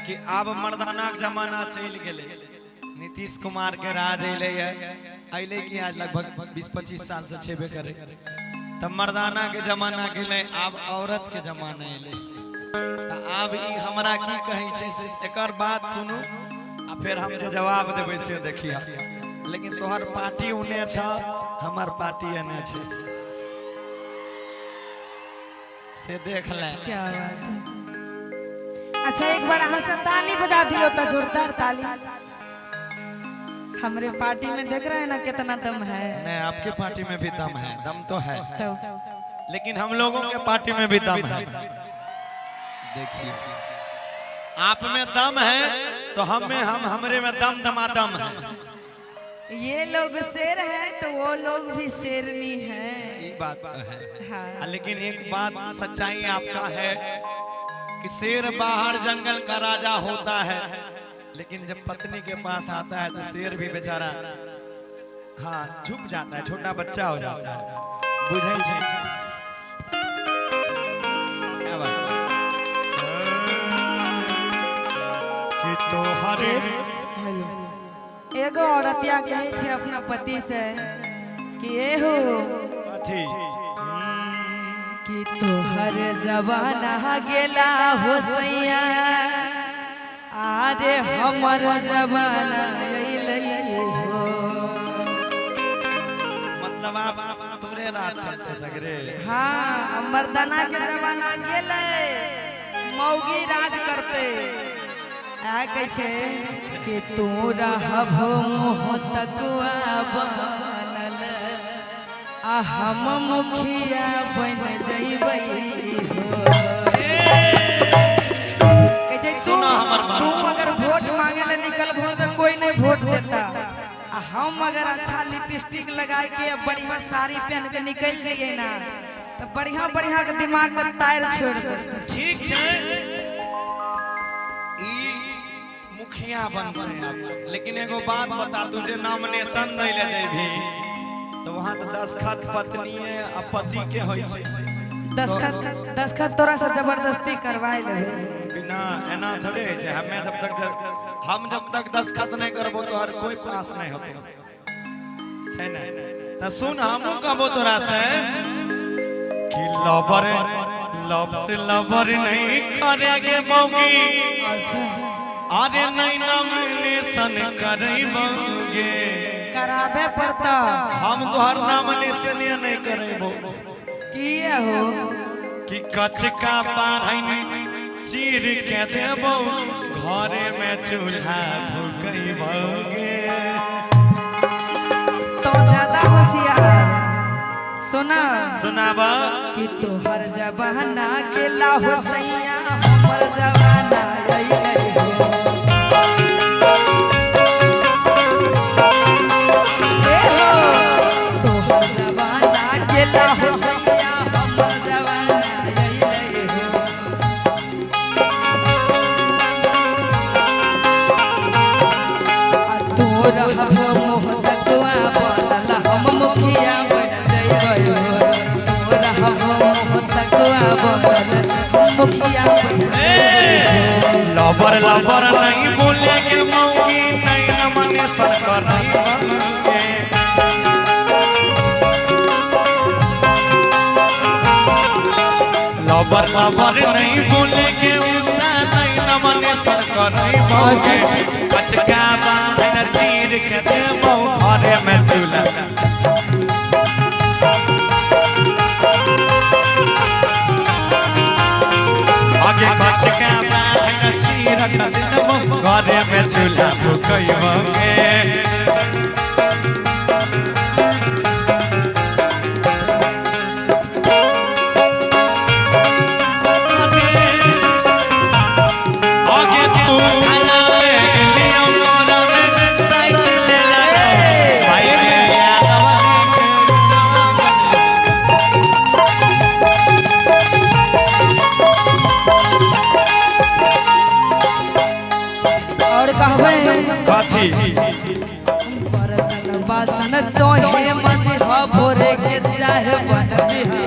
कि आब मर्दाना के जमाना चलि गेलै। नीतीश कुमार के राज अयलै है, अयलै कि आज लगभग 20-25 साल से छेबे करे। तब मर्दाना के जमाना गेलै, आब औरत के जमाना अयलै। तऽ आब ई हमरा की कहै छै से एकर बात सुनू आ फेर हम जे जवाब देबै से देखिए। लेकिन तोहर पार्टी उने छ, हमर पार्टी एने छै, से देख ले। क्या बात है। अच्छा एक बार अहाँ से ताली बजा दियो तो जोरदार ताली। हमरे पार्टी में देख रहे हैं ना कितना दम है। नहीं, आपके पार्टी में भी दम है, दम तो है, तो लेकिन हम लोगों के पार्टी में भी दम है। देखिए आप में दम है तो हम में हम हमरे में दम दमादम है। ये लोग शेर हैं तो वो लोग भी शेरनी है। ये बात तो है। हाँ। लेकिन एक बात सच्चाई आपका है कि शेर बाहर जंगल का राजा होता है, लेकिन जब पत्नी के पास आता है तो शेर भी बेचारा हाँ झुक जाता है, छोटा बच्चा हो जाता है। बुझे छे क्या बात कि तोहरे एगो औरतिया कहे छे अपना पति से कि ए हो अथी कि तोहर जमाना गेला हो सैया, आरे हमर जमाना अइलै हो। मतलब आप तोरे रात चलते सगरे। हाँ, मर्दाना के जमाना गेलै, मौगी राज करते। आ कहै छै कि तू रहबो मोह तकुआ बनल, आ हम मुखिया बन जइबै हो। कहै छै सुना हमर बात। तू अगर वोट मांगे ले निकलबो तो कोई नहीं वोट देता, आ हम अगर अच्छा लिपस्टिक लगा के बढ़िया साड़ी पहन के निकल जाइए ना तो बढ़िया बढ़िया के दिमाग में तार छोड़ दे। ठीक छै, ई मुखिया बनते आप, लेकिन एगो बात बता, तुझे नॉमिनेशन नहीं ले जेबी तो वहां तो दस्तखत पत्नी आ पति के होई छै। दस्तखत दस्तखत तोरा से जबरदस्ती करवाए लेबे। बिना एना थोड़े होइ छै। हमें जब तक हम जब तक दस्तखत नहीं करबो तो हर कोई पास नहीं होतो छै ने। त सुन हमहू कहबो तोरा से कि लबर लबर लबर नहीं करेगे मौगी, अच्छा अरे नहीं नॉमिनेशन करैबोगे। कराबे पड़ता। हम तोहर नॉमिनेशन नहीं करैबो। किए हो कि कचका बाढ़नि चीर के देबो, घरे में चूल्हा फूकैबोगे। तो ज्यादा होशियार सुना सुनाबा कि तोहर जमाना गेला हो सैया, हमर जमाना अइलै हो। ए हो तोहर जमाना गेला हो सैया, हमर जमाना अइलै हो। आ तू रहबो मोह तकुआ बनल, हम मुखिया बन जइबै हो। तू रहबो मोह तकुआ बनल, हम मुखिया बन जइबै हो। लबर लबर नहीं बोलेगे मौगी, नहीं नॉमिनेशन करैबोगे। लबर लबर नहीं बोलेगे उषा, नहीं नॉमिनेशन करैबोगे। कचका बाढ़नि चीर के देबो, घरे में चूल्हा। आगे कचका बाढ़नि चीर के देबो, घरे में चूल्हा फूकैबोगे। आगे तू खाना ले लियो मोरा में साइकिल लगा भाई के यादवा के। और कहबै कथी बर्तन बासन तोहे मजह भोरे के चाहे बनबी हो।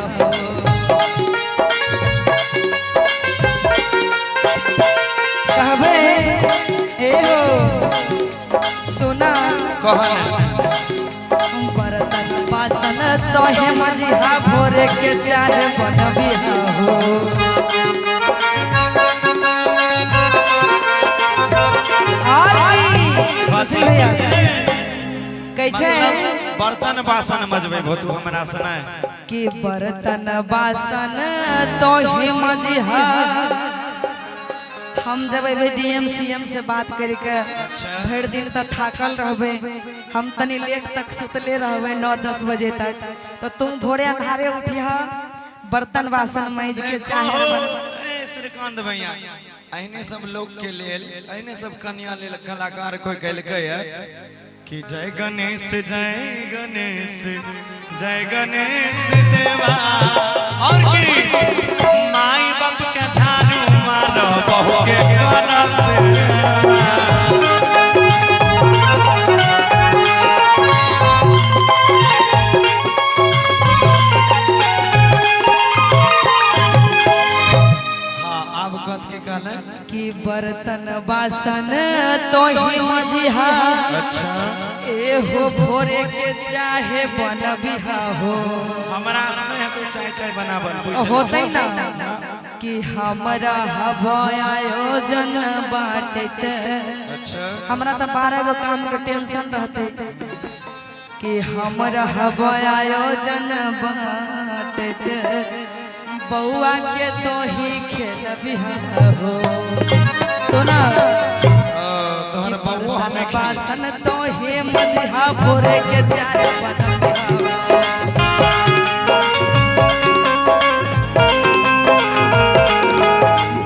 कहबे ए हो सुना कह ना। बर्तन बासन तोहे मजिहा भोरे के चाहे बनबिहा हो। और की सुशील भैया कहै छै मतलब बर्तन बासन मजबे भो तू हमरा सुनाय कि बर्तन बासन तोहे मजिहा। हम जब अबै डीएम सीएम से बात करके भरि दिन तक थाकल रहबे, हम तनी लेट तक सुतले रहबे 9-10 बजे तक, तो तुम भोरे अन्हारे उठिह बर्तन बासन माँजि के चाहे ए श्रीकांत भैया अहिने सब लोग के लेल अहिने सब कन्या लेल कलाकार कोई कहलकै है कि जय गणेश जय गणेश जय गणेश देवा और की माई बाप के झाड़ू मारो बहू के गाना से। हाँ आब कत के कहले कि बर्तन बासन तोही मजिहा अच्छा ए हो भोरे के चाहे बनबिहा हो। हमरा से नहीं है तो चाय चाय बनाबल बुझल होतै ना कि हमरा हवा आयोजन बाटैत। अच्छा हमरा तो 12 गो काम के टेंशन रहते कि हमरा हवा आयोजन बाटैत बउआ के तो ही खेलबिहा हो। सुना तोहर बबो हमें खेल बासन तो ही मजिहा भोरे के चाहे बनबिहा हो।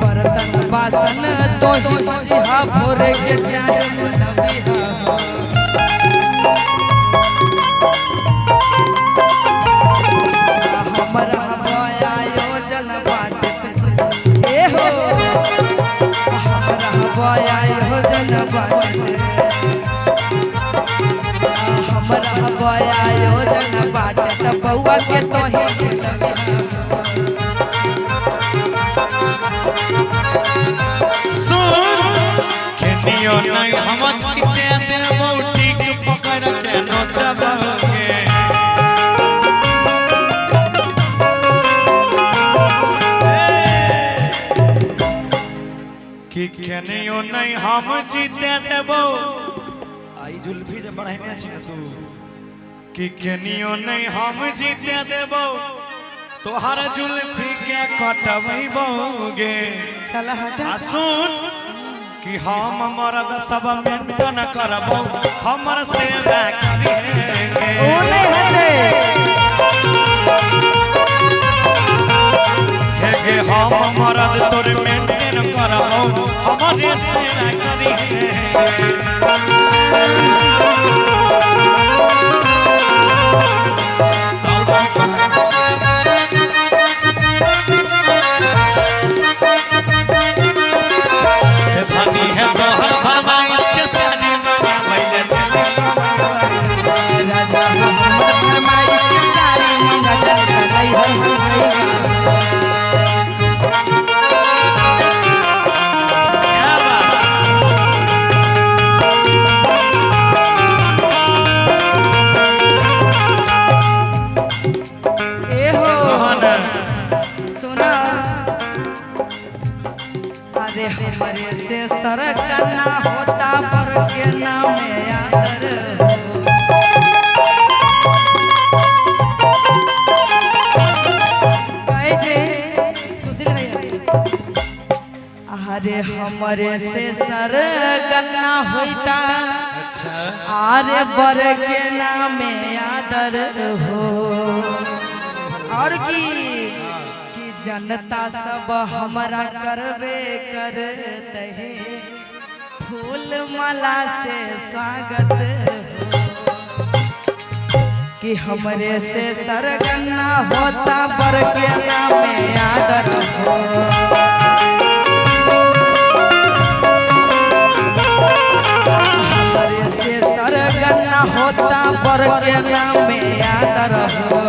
बर्तन बासन तो ही मजिहा भोरे के चाहे बनबिहा हो। हमरा आयोजन बाटत ए हो हमरा आयोजन बाटत हमरा आयोजन बाटत बउआ के तोही खेलबिहा हो। सुन खेनियो नहीं हम जीते देबो टीक पकड़ के नोचबोगे। कि खेनियो नहीं हम जीते देबो आई जुल्फी जे बढ़ाइने छी तू कि खेनियो नहीं हम जीते देबो तोहर जुल्फी के कटबैबोगे। चल हट आ सुन कि हम मरद सब मेंटन करबो हमर सेवा करिहेंगे। ओ नहीं हटे हे हे हम मरद तोर मेंटन करबो हमर सेवा करिहेंगे। धनी है तोहर फरमाइश के सारी मंगावैले राजा हमर फरमाइश के सारी मंगल करै हो। क्या बात। ए हो मोहन सुना अरे हमारे से सरक ना होता पर के नाम आदर हो। कहे जे सुशील भैया अरे हमारे से सरक ना होता अच्छा अरे बर के नाम आदर हो। और की कि जनता सब हमरा करबे करते है फूल माला से स्वागत हो। कि हमरे से सरगना होता बर के नाम आदर हो। हमरे से सरगना होता बर के नाम आदर हो।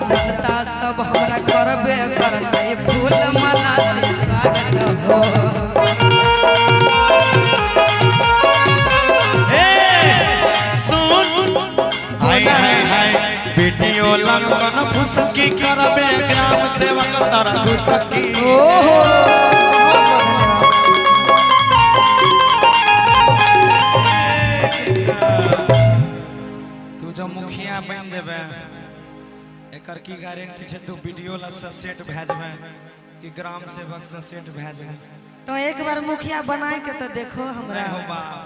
जनता सब हमरा करबे करतै फूल माला से स्वागत हो। ए सुन, हाय हाय हाय, वीडियो लगन फुसकी करबे ग्राम सेवक तर घुसकी। ओहो बहुत तू जब मुखिया बन जेबे एकर की गारंटी छै तू वीडियो ल से सेट भए जेबे कि ग्राम सेवक से सेट भए जेबे? तो एक बार मुखिया बनाए के तो देखो हमरा। नहीं हो बाप,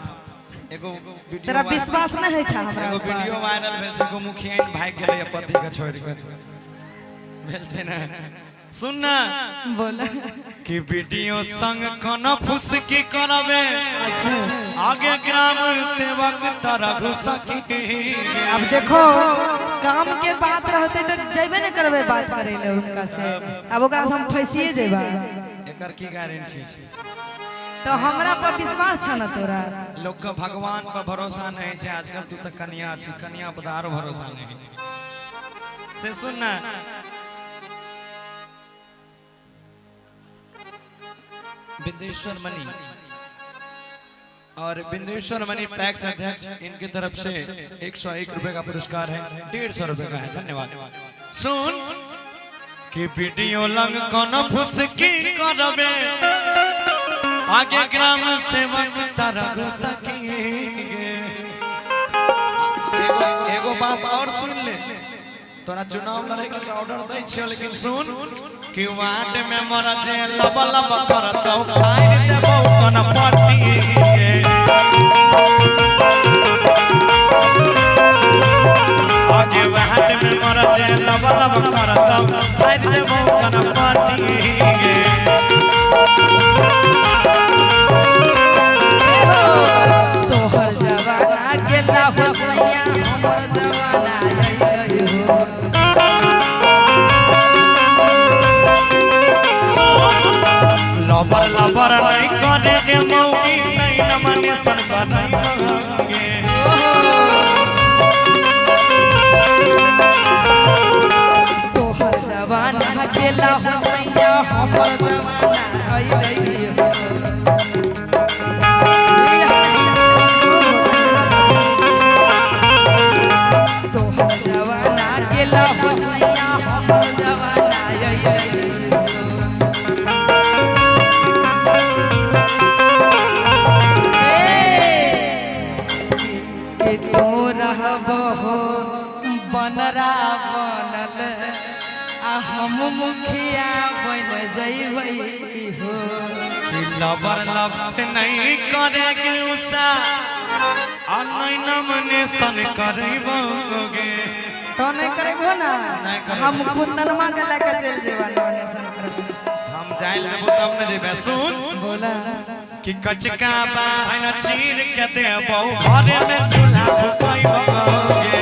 एगो वीडियो तोरा विश्वास नहीं है छा हमरा एगो ऊपर? वीडियो वायरल भेल छै, एगो मुखिया भागि गेलै पति के छोड़ि के, भेल छै ने? सुन ना। बोल। कि वीडियो संग कोना फुसकी करबे अच्छा आगे ग्राम सेवक तरह घुसकी। अब देखो काम के बात रहते तो जेबे न करबे बात करे ले उनका से, अब ओकरा से हम फंसिए जेबा। एकर की गारंटी छै? तो हमरा पर विश्वास छ ना तोरा? लोग के भगवान पर भरोसा नहीं छै आजकल। तू तो कन्या छी, कन्या पर आरो भरोसा नहीं छै। से सुन ना, बिंदेश्वर मणि और बिंदेश्वर मणि पैक्स अध्यक्ष, इनकी तरफ से 101 रुपए का पुरस्कार है, 150 रुपए का है, धन्यवाद। सुन कि वीडियो लंग कोनो फुसकी करबे आगे ग्राम सेवक तरह घुसकी। एगो एगो बात और सुन ले, तोरा चुनाव लड़े के ऑर्डर दै छियो, लेकिन सुन कि वार्ड में मर जे लब लब करतौ फाड़ देबौ कन पट्टी के। आगे वार्ड में मर जे लब लब करतौ फाड़ देबौ कन पट्टी के। तोहर जवाना गेला हो सैया, हमर जवाना अइलै हो। लबर लबर नहीं करे गे मौकी नहीं न मने सन करई गे। तोहर जवाना गेला हो सैया, हमर जवाना अइलै हो। तोहर जवाना गेला हो सैया, हमर जवाना अइलै हो। के तो रहबहो बनरा बनल आ हम मुखिया बन जइबै हो। कि लबर लबर नहीं करे गे उषा आ नहीं न मने सन करबोगे। तो नहीं करबो ना? नहीं करबो। हम कुंदनमा के लेके चल जेबा नॉमिनेशन करबो। हम जाय लेबो तब न जेबे। सुन बोला। कि कचका बाहन चीर के देबो घरे में चूल्हा फुकैबोगे।